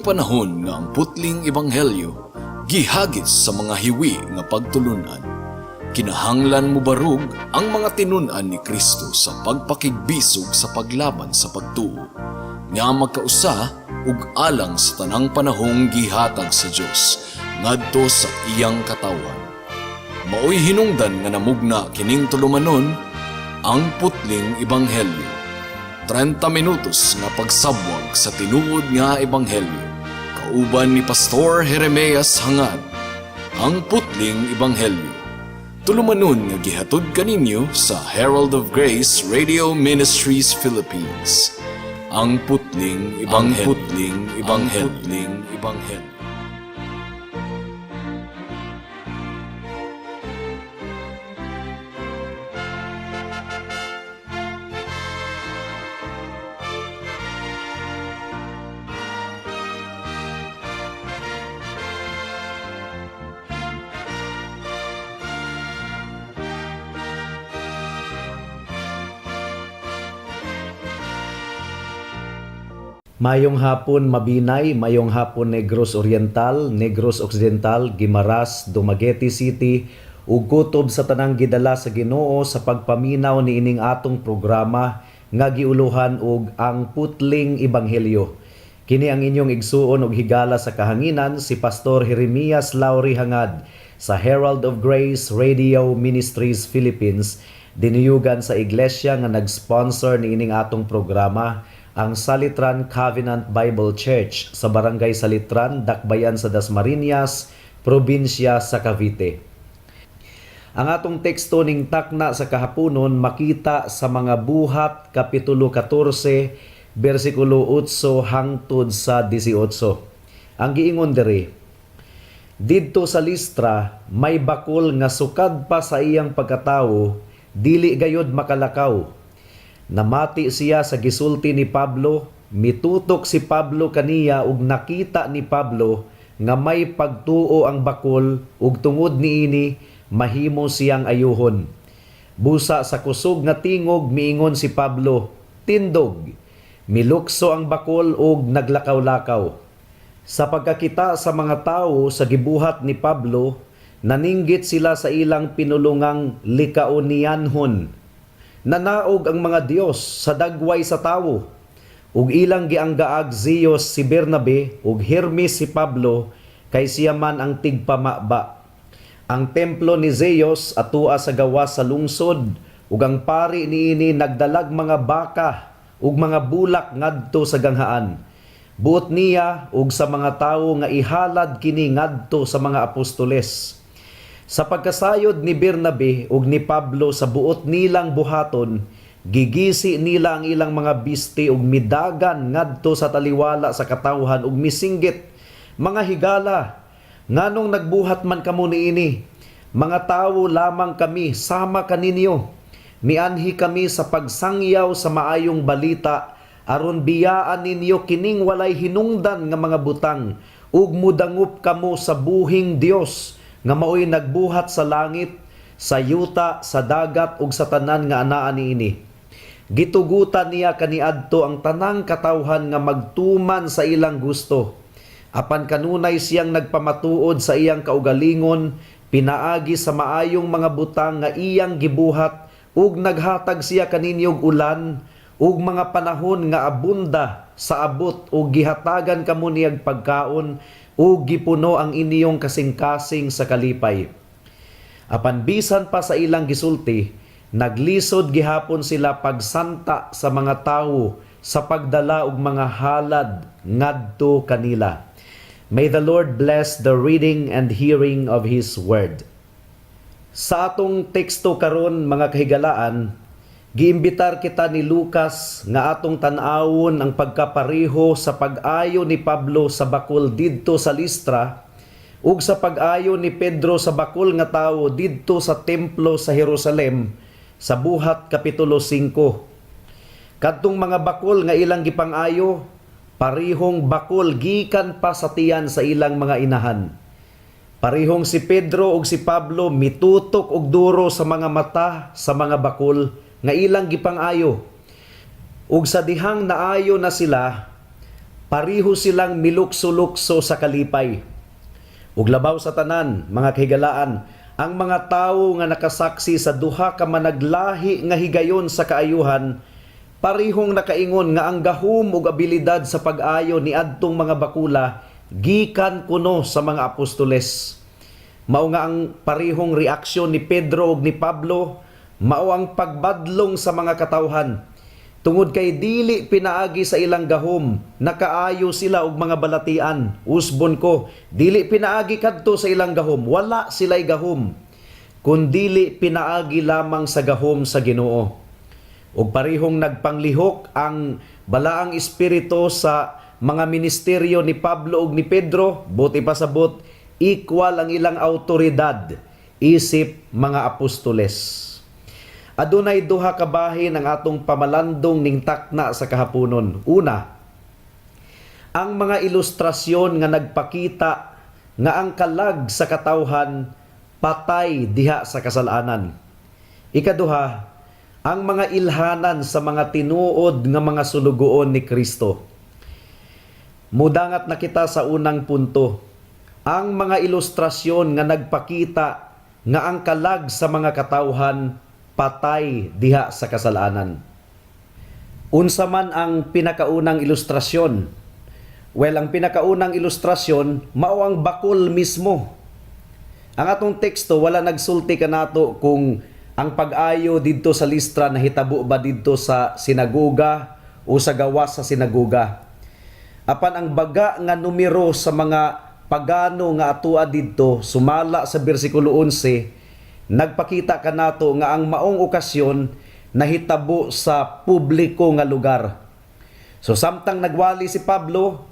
Kining panahon nga ang putling ebanghelyo gihagis sa mga hiwi nga pagtulunan. Kinahanglan mobarog ang mga tinun-an ni Kristo sa pagpakigbisog sa paglaban sa pagtuo nga magkausa ug alang sa tanang panahong gihatag sa Dios ngadto sa iyang katawhan. Maoy hinungdan nga namugna kining tulumanon, Ang Putling Ebanghelyo. 30 minutos nga pagsabwag sa tinuod nga ebanghelyo. Kauban ni Pastor Jeremias Hangad. Ang Putling Ebanghelyo. Tulumanon nga gihatod kaninyo sa Herald of Grace Radio Ministries Philippines. Ang Putling Ebanghelyo. Ang Putling Ebanghelyo. Ang Putling Ebanghelyo. Mayong hapon, Mabinay, mayong hapon, Negros Oriental, Negros Occidental, Guimaras, Dumaguete City, ug kutob sa tanang gidala sa Ginoo sa pagpaminaw niining atong programa nga giuluhan og Ang Putling Ebanghelyo. Kini ang inyong igsuon og higala sa kahanginan, si Pastor Jeremias Lauri Hangad sa Herald of Grace Radio Ministries Philippines, dinuyugan sa iglesia nga nag-sponsor niining atong programa, ang Salitran Covenant Bible Church sa Barangay Salitran, Dakbayan sa Dasmariñas, probinsya sa Cavite. Ang atong teksto ning takna sa kahaponon makita sa Mga Buhat Kapitulo 14 bersikulo 8 hangtod sa 18. Ang giingon diri: "Didto sa Listra may bakol nga sukad pa sa iyang pagkatawo dili gayod makalakaw. Namati siya sa gisulti ni Pablo, mitutok si Pablo kaniya ug nakita ni Pablo nga may pagtuo ang bakol ug tungod niini mahimo siyang ayuhon. Busa sa kusog nga tingog miingon si Pablo, 'Tindog.' Milukso ang bakol ug naglakaw-lakaw. Sa pagkakita sa mga tawo sa gibuhat ni Pablo, naninggit sila sa ilang pinulungang Likaonianhon: 'Nanaog ang mga Dios sa dagway sa tawo.' Ug ilang gianggaag Zeus si Bernabe ug Hermes si Pablo kay siya man ang tigpamaba. Ang templo ni Zeus atua sa gawas sa lungsod ug ang pari niini nagdalag mga baka ug mga bulak ngadto sa ganghaan. Buot niya ug sa mga tawo nga ihalad kini ngadto sa mga apostoles. Sa pagkasayod ni Bernabe ug ni Pablo sa buot nilang buhaton, gigisi nila ang ilang mga biste ug midagan ngadto sa taliwala sa katawhan ug misinggit, 'Mga higala, nganong nagbuhat man kamo niini? Mga tawo lamang kami sama kaninyo. Mianhi kami sa pagsangyaw sa maayong balita aron biyaan ninyo kining walay hinungdan nga mga butang ug mudangup kamo sa buhing Dios nga maoy nagbuhat sa langit, sa yuta, sa dagat ug sa tanan nga anaa niini. Gitugutan niya kaniadto ang tanang katawhan nga magtuman sa ilang gusto. Apan kanunay siyang nagpamatuod sa iyang kaugalingon pinaagi sa maayong mga butang nga iyang gibuhat ug naghatag siya kaninyog ulan ug mga panahon nga abunda sa abot ug gihatagan kamo niyag pagkaon ug gipuno ang inyong kasing-kasing sa kalipay.' Apan bisan pa sa ilang gisulti, naglisod gihapon sila pagsanta sa mga tawo sa pagdala og mga halad ngadto kanila." May the Lord bless the reading and hearing of His word. Sa atong teksto karon, mga kahigalaan, giimbitar kita ni Lucas nga atong tan-awon ang pagkapareho sa pag-ayo ni Pablo sa bakol didto sa Listra ug sa pag-ayo ni Pedro sa bakol nga tawo didto sa templo sa Jerusalem sa Buhat Kapitulo 5. Kadtong mga bakol nga ilang gipang-ayo, parihong bakol gikan pa sa tiyan sa ilang mga inahan. Parihong si Pedro ug si Pablo mitutok og duro sa mga mata sa mga bakol nga ilang gipang-ayo. Ug sa dihang naayo na sila, Pariho silang milukso-lukso sa kalipay. Ug labaw sa tanan, mga kahigalaan, ang mga tawo nga nakasaksi sa duha ka managlahi nga higayon sa kaayuhan, parihong nakaingon nga ang gahom ug abilidad sa pag-ayo ni adtong mga bakula gikan kuno sa mga apostoles. Mao nga ang parihong reaksyon ni Pedro ug ni Pablo mao ang pagbadlong sa mga katawhan. Tungod kay dili pinaagi sa ilang gahom, nakaayo sila og mga balatian. Usbon ko, dili pinaagi kadto sa ilang gahom, wala sila'y gahom. Kundili pinaagi lamang sa gahom sa Ginoo. Ug parihong nagpanglihok ang balaang espiritu sa mga ministeryo ni Pablo ug ni Pedro, buot ipasabot, equal ang ilang autoridad isip mga apostoles. Adunay duha ka bahin ang atong pamalandong ning takna sa kahaponon. Una, ang mga ilustrasyon nga nagpakita nga ang kalag sa katawhan patay diha sa kasalanan. Ikaduha, ang mga ilhanan sa mga tinuod nga mga sulugoon ni Kristo. Mudangat na kita sa unang punto. Ang mga ilustrasyon nga nagpakita nga ang kalag sa mga katawhan patay diha sa kasalanan. Unsa man ang pinakaunang ilustrasyon? Well, ang pinakaunang ilustrasyon mao ang bakol mismo. Ang atong teksto, wala nagsulti kanato kung ang pag-ayo didto sa Listra nahitabo ba didto sa sinagoga o sa gawas sa sinagoga. Apan ang baga nga numero sa mga pagano nga atua didto sumala sa bersikulo 11 nagpakita kanato nga ang maong okasyon nahitabo sa publiko nga lugar. So samtang nagwali si Pablo,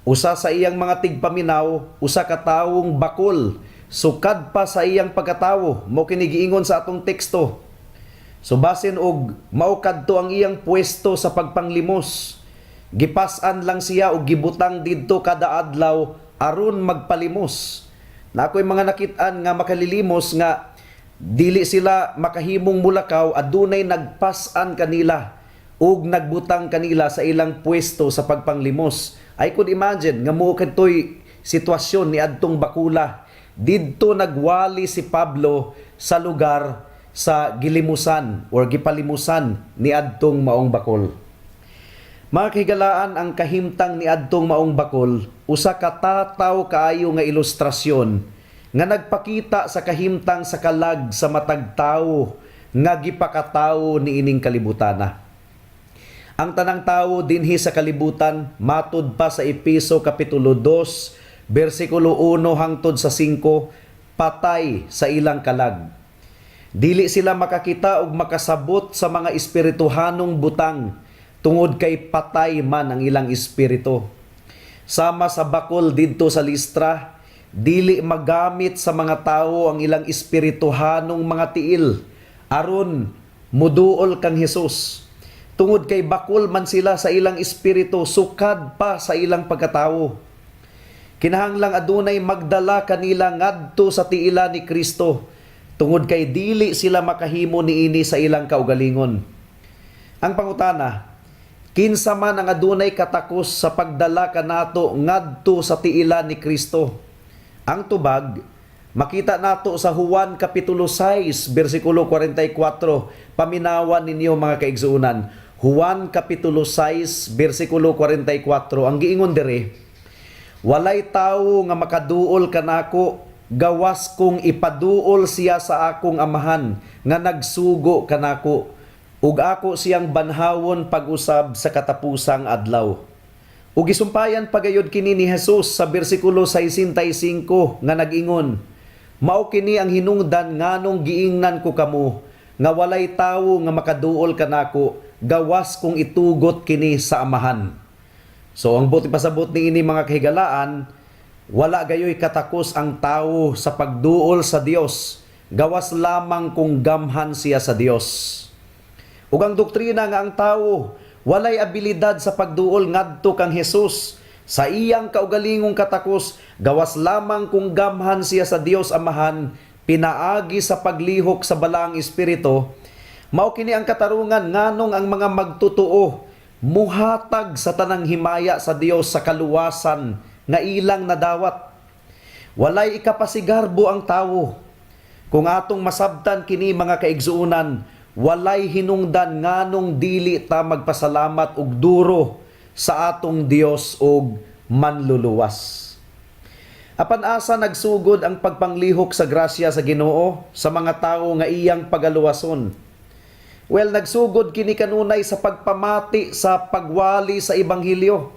usa sa iyang mga tigpaminaw, usa ka tawong bakol, sukad pa sa iyang pagkatawo, mao kini giingon sa atong teksto. So basin og mao kadto ang iyang pwesto sa pagpanglimos. Gipas-an lang siya og gibutang didto kada adlaw aron magpalimos. Na ako'y mga nakit-an nga makalilimos nga dili sila makahimong mulakaw, adunay nagpas-an kanila ug nagbutang kanila sa ilang pwesto sa pagpanglimos. I could imagine nga mo kadtoy sitwasyon ni adtong bakula. Didto nagwali si Pablo sa lugar sa gilimusan or gipalimusan ni adtong maong bakol. Mga kahigalaan, ang kahimtang ni adtong maong bakol usa ka tataw kaayo nga ilustrasyon nga nagpakita sa kahimtang sa kalag sa matag tawo nga gipakatawo niining kalibutana. Ang tanang tawo dinhi sa kalibutan, matud pa sa Epeso kapitulo 2 bersikulo 1 hangtod sa 5, patay sa ilang kalag. Dili sila makakita og makasabot sa mga espirituhanong butang tungod kay patay man ang ilang espiritu. Sama sa bakol didto sa Listra, dili magamit sa mga tawo ang ilang espirituhanong mga tiil aron muduol kang Hesus. Tungod kay bakol man sila sa ilang espiritu sukad pa sa ilang pagkatawo. Kinahanglang adunay magdala kanila ngadto sa tiila ni Kristo tungod kay dili sila makahimo niini sa ilang kaugalingon. Ang pangutana, kinsa man ang adunay katakos sa pagdala kanato ngadto sa tiila ni Kristo? Ang tubag, makita nato sa Juan kapitulo 6 bersikulo 44. Paminawan ninyo, mga kaigsuonan. Juan kapitulo 6 bersikulo 44. Ang giingon diri, "Walay tawo nga makaduol kanako gawas kung ipaduol siya sa akong Amahan nga nagsugo kanako, ug ako siyang banhawon pag-usab sa katapusang adlaw." Ug gisumpayan pagayod kini ni Jesus sa bersikulo 65 nga nag-ingon, "Mao kini ang hinungdan nganong giingnan ko kamo nga walay tawo nga makaduol kanako gawas kung itugot kini sa Amahan." So ang buot ipasabot niini, mga kahigalaan, wala gayoy katakos ang tawo sa pagduol sa Dios gawas lamang kung gamhan siya sa Dios. Ug ang doktrina nga ang tawo walay abilidad sa pagduol ngadto kang Hesus sa iyang kaugalingong katakos gawas lamang kung gamhan siya sa Dios Amahan pinaagi sa paglihok sa Balaang Espiritu, mao kini ang katarungan nganong ang mga magtotoo muhatag sa tanang himaya sa Dios sa kaluwasan nga ilang nadawat. Walay ikapasigarbo ang tawo. Kung atong masabtan kini, mga kaigsuonan, walay hinungdan nganong dili ta magpasalamat og duro sa atong Dios og Manluluwas. Apan asa nagsugod ang pagpanglihok sa grasya sa Ginoo sa mga tawo nga iyang pagaluwason? Well, nagsugod kini kanunay sa pagpamati sa pagwali sa ebanghelyo.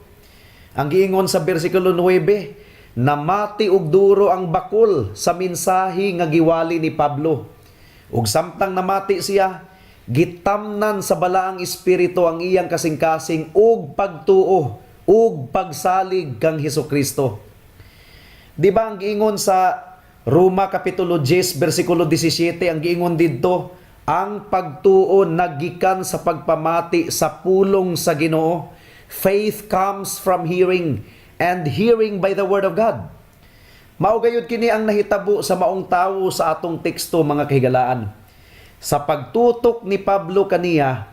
Ang giingon sa bersikulo 9, namati og duro ang bakol sa mensahe nga giwali ni Pablo. Ug samtang namati siya, gitamnan sa Balaang Espiritu ang iyang kasing-kasing ug pagtuo ug pagsalig kang Hesukristo. Di ba ang giingon sa Roma kapitulo 10 bersikulo 17, ang giingon didto, ang pagtuo naggikan sa pagpamati sa pulong sa Ginoo? Faith comes from hearing, and hearing by the word of God. Mao gayud kini ang nahitabo sa maong tawo sa atong teksto, mga kahigalaan. Sa pagtutok ni Pablo kaniya,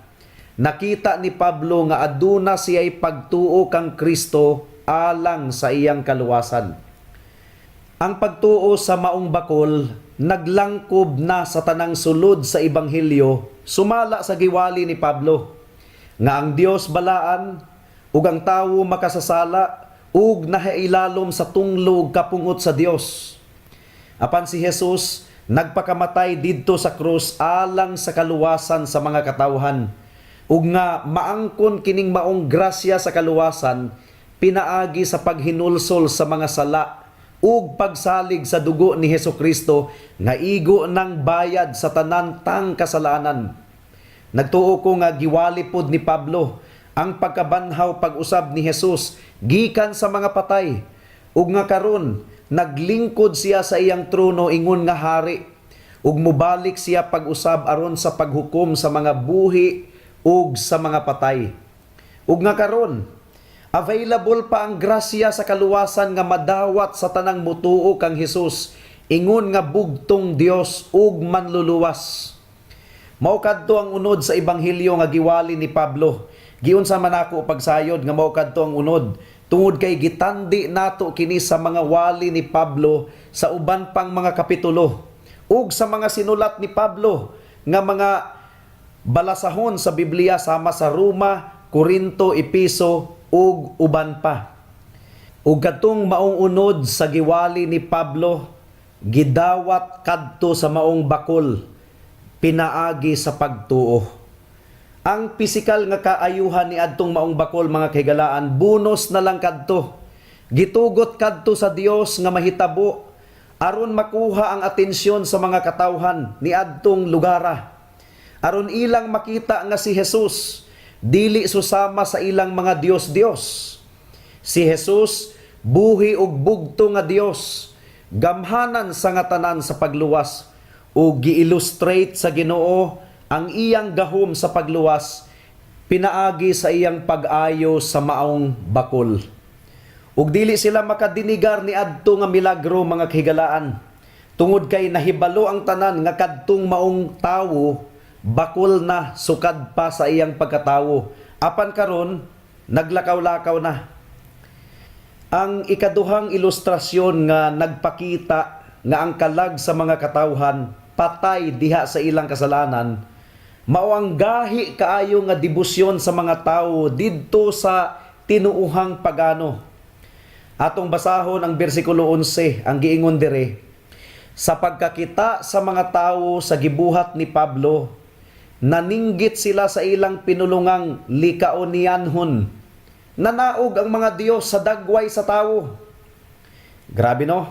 nakita ni Pablo nga aduna siya'y pagtuo kang Kristo alang sa iyang kaluwasan. Ang pagtuo sa maong bakol naglangkob na sa tanang sulod sa ebanghelyo sumala sa giwali ni Pablo nga ang Dios balaan ug ang tawo makasasala ug nahailalom sa tunglo ug kapungot sa Dios. Apan si Jesus nagpakamatay didto sa krus alang sa kaluwasan sa mga katawhan ug nga maangkon kining maong grasya sa kaluwasan pinaagi sa paghinulsol sa mga sala ug pagsalig sa dugo ni Hesukristo nga igo ng bayad sa tanan tang kasalanan. Nagtuo ko nga giwali pod ni Pablo ang pagkabanhaw pag-usab ni Jesus gikan sa mga patay ug nga karon naglingkod siya sa iyang trono ingon nga hari ug mobalik siya pag-usab aron sa paghukom sa mga buhi ug sa mga patay. Ug nga karon available pa ang grasya sa kaluwasan nga madawat sa tanang mutuo kang Hesus ingon nga bugtong Dios ug Manluluwas. Mao kadto ang unod sa ebanghelyo nga giwali ni Pablo. Giunsa man ako pagsayod nga mao kadto ang unod tungod kay gitandi nato kini sa mga wali ni Pablo sa uban pang mga kapitulo ug sa mga sinulat ni Pablo nga mga balasahon sa Biblia sama sa Roma, Korinto, Epeso ug uban pa. Ug kadtong maong unod sa giwali ni Pablo gidawat kadto sa maong bakol pinaagi sa pagtuo. Ang pisikal nga kaayuhan ni adtong maong bakol, mga kahigalaan, bonus na lang kadto. Gitugot kadto sa Dios nga mahitabo aron makuha ang atensyon sa mga katawhan ni adtong lugara. Aron ilang makita nga si Jesus dili susama sa ilang mga dios-dios. Si Jesus buhi ug bugto nga Dios, gamhanan sa nga tanan sa pagluwas, ug gi-illustrate sa Ginoo ang iyang gahom sa pagluwas pinaagi sa iyang pag-ayo sa maong bakol. Ug dili sila makadinigar ni adto nga milagro, mga kahigalaan, tungod kay nahibalo ang tanan nga kadtong maong tawo bakol na sukad pa sa iyang pagkatawo. Apan karon naglakaw-lakaw na. Ang ikaduhang ilustrasyon nga nagpakita nga ang kalag sa mga katawhan patay diha sa ilang kasalanan mao ang gahi kaayo nga debosyon sa mga tawo didto sa tinuohang pagano. Atong basahon ang bersikulo 11. Ang giingon dire, sa pagkakita sa mga tawo sa gibuhat ni Pablo, naninggit sila sa ilang pinulungang Likaonianhon: "Nanaog ang mga Dios sa dagway sa tawo." Grabe, no?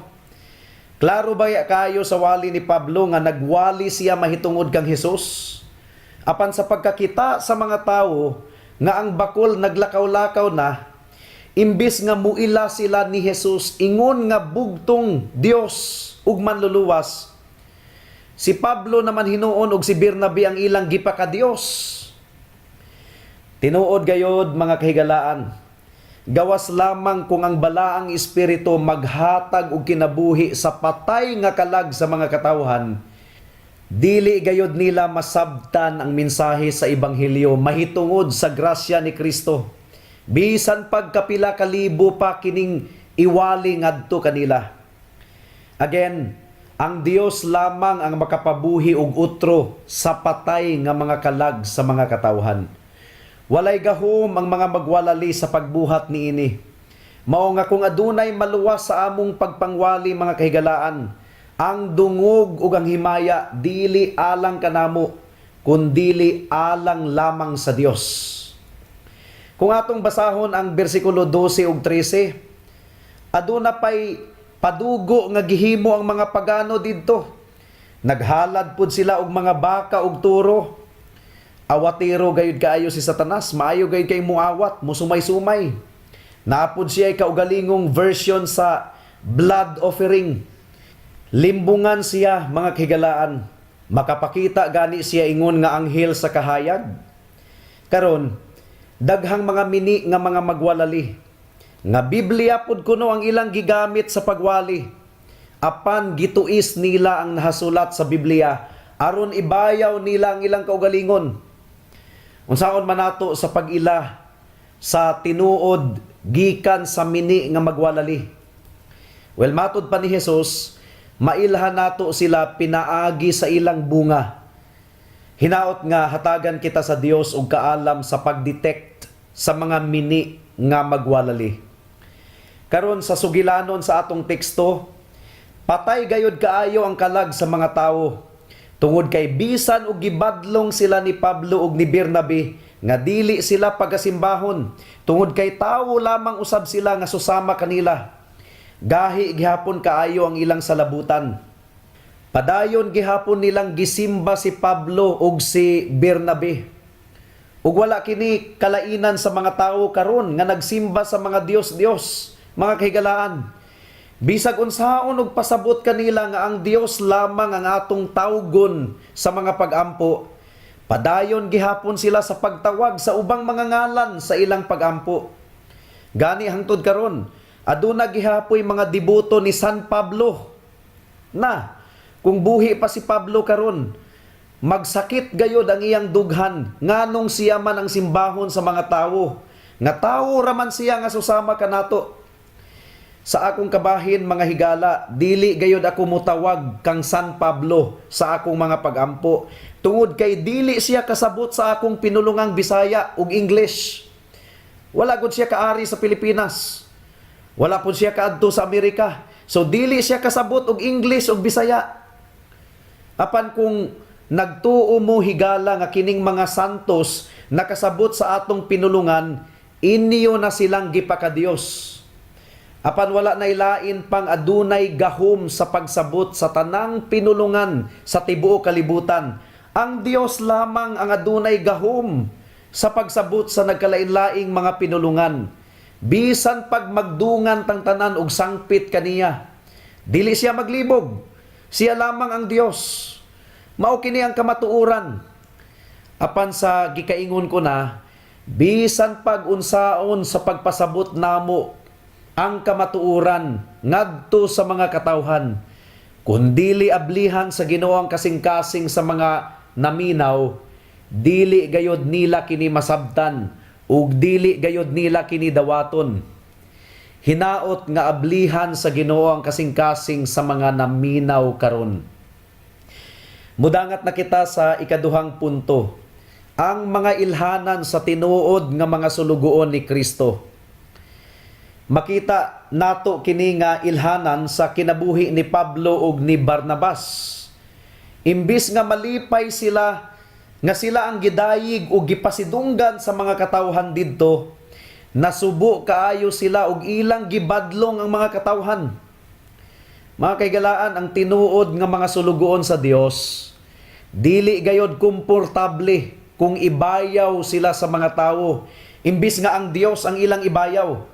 Klaro ba kayo sa wali ni Pablo nga nagwali siya mahitungod kang Hesus? Apan sa pagkakita sa mga tawo nga ang bakol naglakaw-lakaw na, imbis nga muila sila ni Jesus ingon nga bugtong Dios ug Manluluwas, si Pablo naman hinuon ug si Bernabe ang ilang gipakadios. Tinuod gayod, mga kahigalaan, gawas lamang kung ang Balaang Espiritu maghatag og kinabuhi sa patay nga kalag sa mga katawhan, Dili gayod nila masabtan ang mensahe sa ebanghelyo mahitungod sa grasya ni Kristo. Bisan pagkapila kalibo pa kining iwali ngadto kanila. Again, ang Dios lamang ang makapabuhi og utro sa patay nga mga kalag sa mga katawhan. Walay gahom ang mga magwalali sa pagbuhat niini. Mao nga kung adunay maluwas sa among pagpangwali, mga kahigalaan, ang dungog ug ang himaya dili alang kanamo, kundili alang lamang sa Dios. Kung atong basahon ang bersikulo 12 ug 13, aduna pay padugo nga gihimo ang mga pagano didto. Naghalad pud sila og mga baka ug turo. Awatero gayud kaayo si Satanas, maayo gayud kay muawat, musumay-sumay. Naa pod siya kaugalingong version sa blood offering. Limbungan siya, mga kahigalaan. Makapakita gani siya ingon nga anghel sa kahayag. Karon, daghang mga mini nga mga magwalali nga Biblia pud kuno ang ilang gigamit sa pagwali. Apan gituis nila ang nahasulat sa Biblia aron ibayaw nila ang ilang kaugalingon. Unsaon man nato sa pag-ila sa tinuod gikan sa mini nga magwalali? Well, matod pa ni Jesus, mailhan nato sila pinaagi sa ilang bunga. Hinaot nga hatagan kita sa Dios og kaalam sa pagdetect sa mga mini nga magwalali. Karon, sa sugilanon sa atong teksto, patay gayod kaayo ang kalag sa mga tawo. Tungod kay bisan og gibadlong sila ni Pablo ug ni Bernabe nga dili sila pagasimbahon tungod kay tawo lamang usab sila nga susama kanila. Gahi gihapon kaayo ang ilang salabutan. Padayon gihapon nilang gisimba si Pablo ug si Bernabe. Ug wala kini kalainan sa mga tawo karon nga nagsimba sa mga dios-dios, mga kahigalaan. Bisag unsaon og pasabot kanila nga ang Dios lamang ang atong tawgon sa mga pagampo, padayon gihapon sila sa pagtawag sa ubang mga ngalan sa ilang pagampo. Gani hangtod karon, aduna gihapoy mga deboto ni San Pablo. Na, kung buhi pa si Pablo karon, magsakit gayod ang iyang dughan nganong siya man ang simbahon sa mga tawo. Nga tawo raman siya nga susama kanato. Sa akong kabahin, mga higala, dili gayod ako mutawag kang San Pablo sa akong mga pagampo tungod kay dili siya kasabot sa akong pinulungang Bisaya ug English. Wala gud siya kaari sa Pilipinas. Wala pud siya kaadto sa Amerika. So dili siya kasabot og English ug Bisaya. Apan kung nagtuo mo, higala, nga kining mga santos nakasabot sa atong pinulungan, inyo na silang gipakadiyos. Apan wala na ilain pang adunay gahom sa pagsabot sa tanang pinulungan sa tibuok kalibutan. Ang Dios lamang ang adunay gahom sa pagsabot sa nagkalain-laing mga pinulungan. Bisan pag magdungan tang tanan og sangpit kaniya, dili siya maglibog. Siya lamang ang Dios. Mao kini ang kamatuoran. Apan sa gikaingon ko na, bisan pag unsaon sa pagpasabot namo ang kamatuoran ngadto sa mga katawhan, kun dili ablihan sa Ginoo ang kasing-kasing sa mga naminaw, dili gayod nila kini masabtan ug dili gayod nila kini dawaton. Hinaot nga ablihan sa Ginoo ang kasing-kasing sa mga naminaw karon. Mudangat na kita sa ikaduhang punto, ang mga ilhanan sa tinuod nga mga sulugoon ni Kristo. Makita nato kini nga ilhanan sa kinabuhi ni Pablo ug ni Barnabas. Imbis nga malipay sila nga sila ang gidayig ug gipasidunggan sa mga katawhan didto, nasubo kaayo sila ug ilang gibadlong ang mga katawhan. Mga kahigalaan, ang tinuod nga mga sulugoon sa Dios, dili gayod komportable kung ibayaw sila sa mga tawo imbis nga ang Dios ang ilang ibayaw.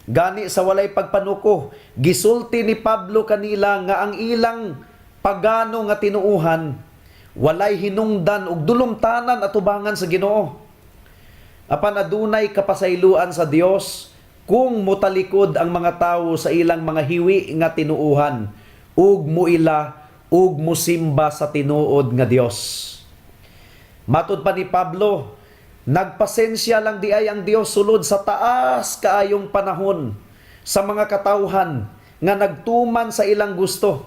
Gani sa walay pagpanuko, gisulti ni Pablo kanila nga ang ilang pagano nga tinuuhan walay hinungdan ug dulumtanan atubangan sa Ginoo. Apan adunay kapasayloan sa Dios kung mutalikod ang mga tawo sa ilang mga hiwi nga tinuuhan ug muila ug musimba sa tinuod nga Dios. Matud pa ni Pablo, nagpasensya lang diay ang Dios sulod sa taas kaayong panahon sa mga katawhan nga nagtuman sa ilang gusto.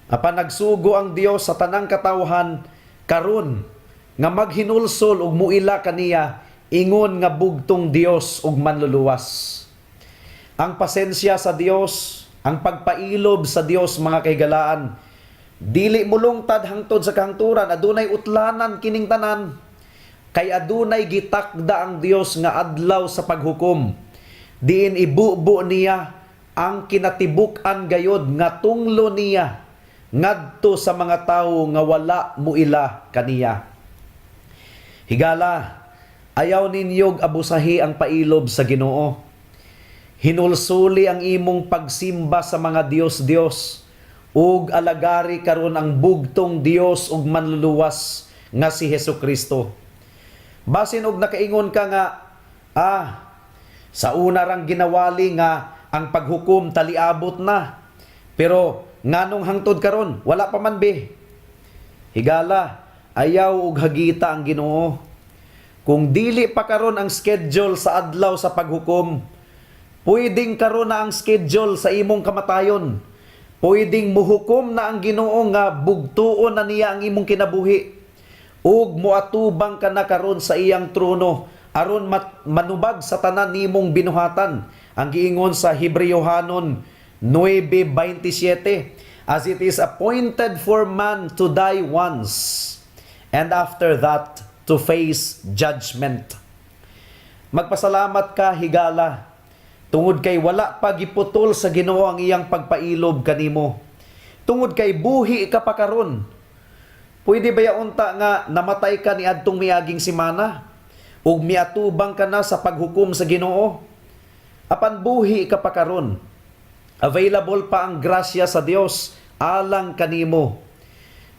Apan nagsugo ang Dios sa tanang katawhan karon nga maghinulsol ug muila kaniya ingon nga bugtong Dios ug manluluwas. Ang pasensya sa Dios, ang pagpailob sa Dios, mga kahigalaan, dili mulungtad hangtod sa kahangturan. Adunay utlanan kining tanan kay adunay gitakda ang Dios nga adlaw sa paghukom diin ibubo niya ang kinatibuk-an gayod nga tunglo niya ngadto sa mga tawo nga wala muila kaniya. Higala, ayaw ninyog abusahi ang pailob sa Ginoo. Hinulsuli ang imong pagsimba sa mga dios-dios ug alagari karon ang bugtong Dios ug manluluwas nga si Hesus Kristo. Basin og nakaingon ka nga sa una rang ginawali nga ang paghukom taliabot na. Pero nganong hangtod karon wala pa man be? Higala, ayaw og hagita ang Ginoo. Kung dili pa karon ang schedule sa adlaw sa paghukom, pwedeng karon na ang schedule sa imong kamatayon. Pwedeng muhukom na ang Ginoo nga bugtuon na niya ang imong kinabuhi. Ug moatubang ka na karon sa iyang trono aron manubag sa tanan nimong binuhatan. Ang giingon sa Hebreohanon 9:27, "As it is appointed for man to die once and after that to face judgment." Magpasalamat ka, higala, tungod kay wala pa giputol sa Ginoo ang iyang pagpailob kanimo. Tungod kay buhi ka pa karon. Pwede ba unta nga namatay ka ni adtong miaging semana ug miatubang ka na sa paghukom sa Ginoo? Apan buhi ka pa karon. Available pa ang grasya sa Dios alang kanimo.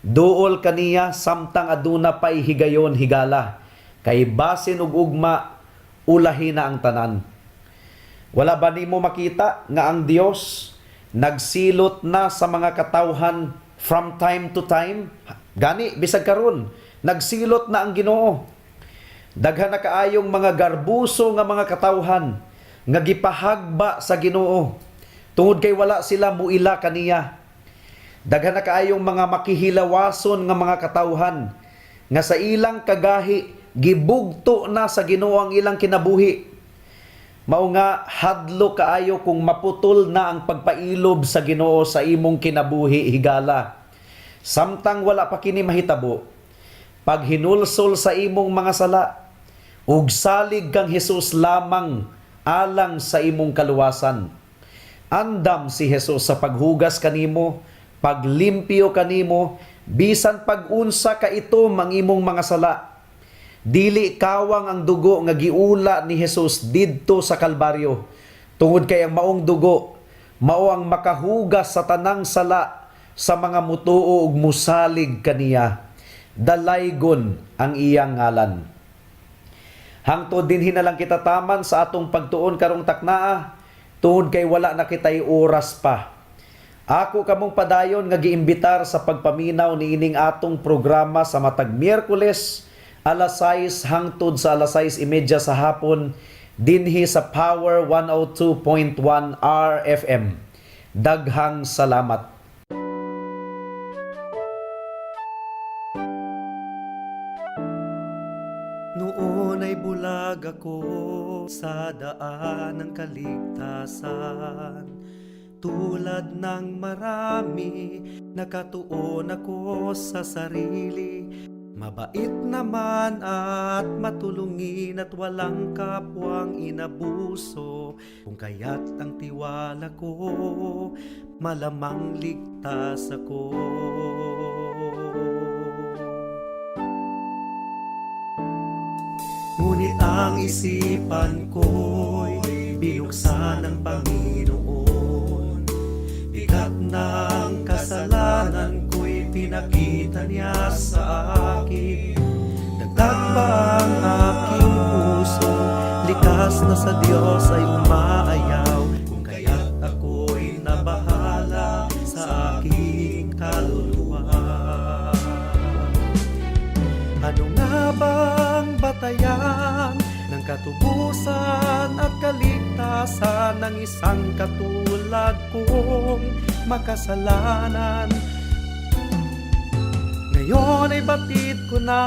Duol kaniya samtang aduna pay higayon, higala. Kay basin og ugma ulahi na ang tanan. Wala ba nimo makita nga ang Dios nagsilot na sa mga katawhan from time to time? Gani bisag karon nagsilot na ang Ginoo. Daghan na kaayong mga garbuso nga mga katawhan nga gipahagba sa Ginoo tungod kay wala sila muila kaniya. Daghan na kaayong mga makihilawason nga mga katawhan nga sa ilang kagahi gibugto na sa Ginoo ang ilang kinabuhi. Mao nga hadlo kaayo kung maputol na ang pagpailob sa Ginoo sa imong kinabuhi, higala. Samtang wala pa kini mahitabo, paghinulsol sa imong mga sala ug salig kang Hesus lamang alang sa imong kaluwasan. Andam si Jesus sa paghugas kanimo, paglimpyo kanimo, bisan pag-unsa ka itom ang imong mga sala. Dili kawang ang dugo nga giula ni Jesus didto sa Kalbaryo. Tungod kay ang maong dugo mao ang makahugas sa tanang sala sa mga mutuo ug musalig kaniya. Dalaygon ang iyang ngalan. Hangtod dinhi na lang kita taman sa atong pagtuon karong taknaa, tungod kay wala na kitay oras pa. Ako kamong padayon nga giimbitar sa pagpaminaw niining atong programa sa matag Miyerkules alas 6 hangtod sa alas 6:30 sa hapon dinhi sa Power 102.1 RFM. Daghang salamat. Noon ay bulag ako sa daan ng kaligtasan. Tulad ng marami, nakatuon ako sa sarili. Mabait naman at matulungin at walang kapwang inabuso. Kung kaya't ang tiwala ko, malamang ligtas ako. Ngunit ang isipan ko'y binuksan ng Panginoon. Bigat ng kasalanan ko'y pinakita niya sa akin. Dagdag pa ang aking puso, likas na sa Diyos ay umaayaw. Kung kaya't ako'y nabahala sa aking kaluluwa. kamatayan ng katubusan at kaligtasan ng isang katulad kong makasalanan. Ngayon ay batid ko na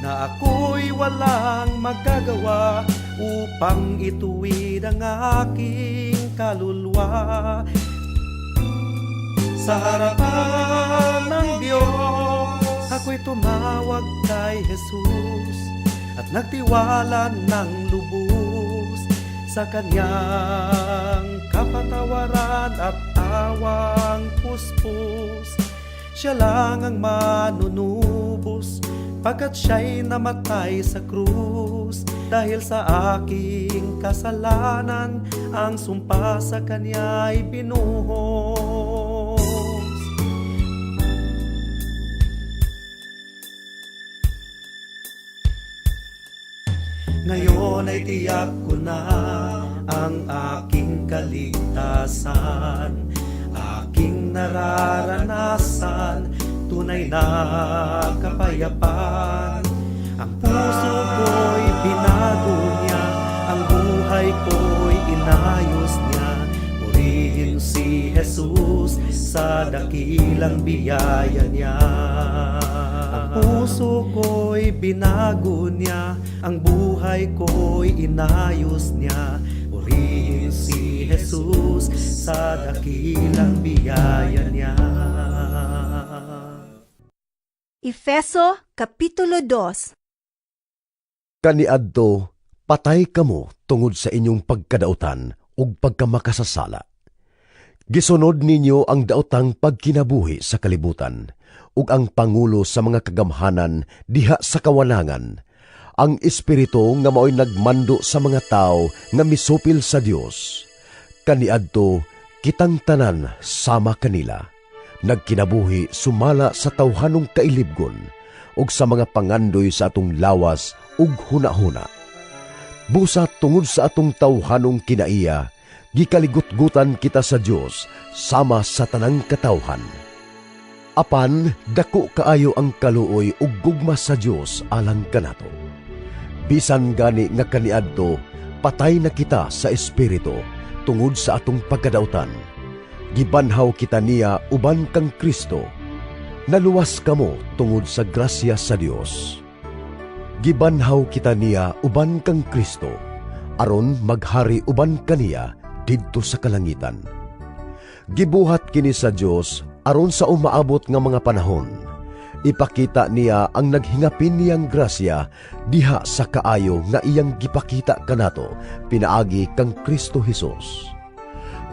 na ako'y walang magagawa upang ituwid ang aking kaluluwa. Sa harapan ng Diyos, ako'y tumawag kay Jesus at nagtiwala ng lubos sa kanyang kapatawaran at awang puspos. Siya lang ang manunubos pagkat siya'y namatay sa krus. Dahil sa aking kasalanan, ang sumpa sa kanya'y binuhos. Ngayon ay tiyak ko na ang aking kaligtasan, aking nararanasan, tunay na kapayapaan. Ang puso ko'y binago niya, ang buhay ko'y inayos niya. Purihin si Jesus sa dakilang biyaya niya. Ang puso ko'y binago niya, ang buhay ko'y inayos niya. Purihin si Jesus sa dakilang biyaya niya. Efeso Kapitulo 2. Kaniadto, patay kamo tungod sa inyong pagkadautan ug pagkamakasasala. Gisunod ninyo ang daotang pagkinabuhi sa kalibutan ug ang pangulo sa mga kagamhanan diha sa kawalangan, ang espiritu nga maoy nagmando sa mga tawo nga misupil sa Dios. Kaniadto, kitang tanan sama kanila, nagkinabuhi sumala sa tawhanong kailibgon ug sa mga pangandoy sa atong lawas ug hunahuna. Busa tungod sa atong tawhanong kinaiya, gikaligutgutan kita sa Dios sama sa tanang katawhan. Apan dako kaayo ang kaluoy ug gugma sa Dios alang kanato. Bisan gani nga kaniadto patay na kita sa espiritu tungod sa atong pagkadautan, gibanhaw kita niya uban kang Kristo. Naluwas kamo tungod sa grasya sa Dios. Gibanhaw kita niya uban kang Kristo aron maghari uban kaniya didto sa kalangitan. Gibuhat kini sa Dios aron sa umaabot nga mga panahon ipakita niya ang naghingapin niyang grasya diha sa kaayo nga iyang gipakita kanato pinaagi kang Kristo Hesus.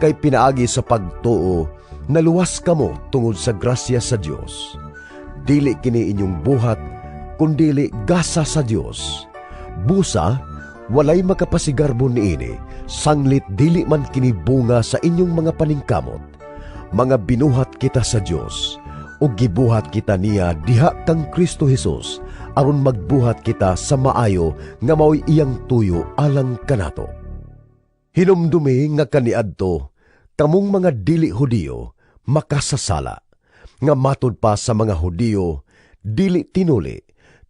Kay pinaagi sa pagtuo naluwas kamo tungod sa grasya sa Dios. Dili kini inyong buhat, kundili gasa sa Dios. Busa walay makapasigarbo niini, sanglit dili man kini bunga sa inyong mga paningkamot. Mga binuhat kita sa Dios, ug gibuhat kita niya diha kang Kristo Hesus aron magbuhat kita sa maayo nga maoy iyang tuyo alang kanato. Hinumdumi nga kaniadto kamong mga dili Hudiyo makasasala, nga matud pa sa mga Hudiyo dili tinuli,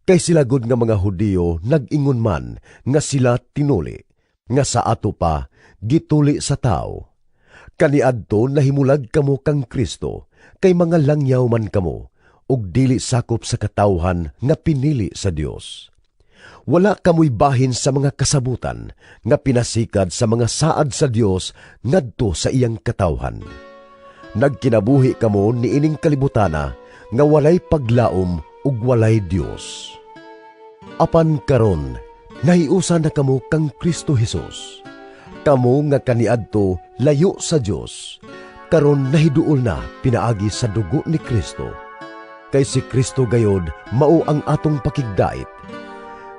kay sila gud nga mga Hudiyo nag-ingon man nga sila tinuli, nga sa ato pa gituli sa tao. Kaniadto nahimulag kamo kang Kristo, kay mga langyaw man kamo, ug dili sakop sa katawhan nga pinili sa Dios. Wala kamoy bahin sa mga kasabutan nga pinasikad sa mga saad sa Dios ngadto sa iyang katawhan. Nagkinabuhi kamo niining kalibutana nga walay paglaom ug walay Dios. Apan karon nahiusa na kamo kang Kristo Hesus. Kamo nga kaniadto layo sa Dios, karon nahiduol na pinaagi sa dugo ni Kristo. Kay si Kristo gayod mao ang atong pakigdait.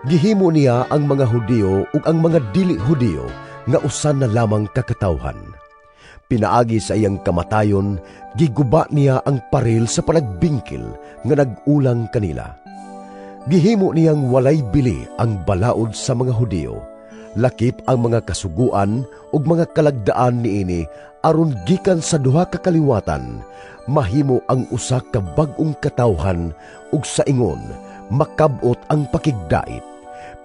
Gihimo niya ang mga Hudiyo ug ang mga dili Hudiyo nga usa na lamang kakatawhan. Pinaagi sa iyang kamatayon, giguba niya ang paril sa panagbingkil nga nag-ulang kanila. Gihimo niyang walay bili ang balaod sa mga Hudiyo, lakip ang mga kasuguan ug mga kalagdaan niini aron gikan sa duha ka kaliwatan mahimo ang usa ka bag-ong katawhan ug sa ingon makab-ot ang pakigdait.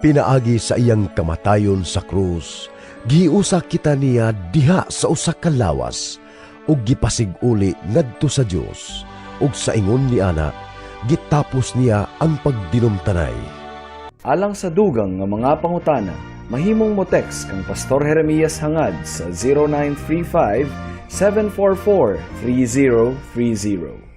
Pinaagi sa iyang kamatayon sa krus, giusa kita niya diha sa usa ka lawas ug gipasig-uli ngadto sa Dios, ug sa ingon ni ana gitapos niya ang pagdinumtanay. Alang sa dugang nga mga pangutana, mahimong mo text kang Pastor Jeremias Hangad sa 0935 744 3030.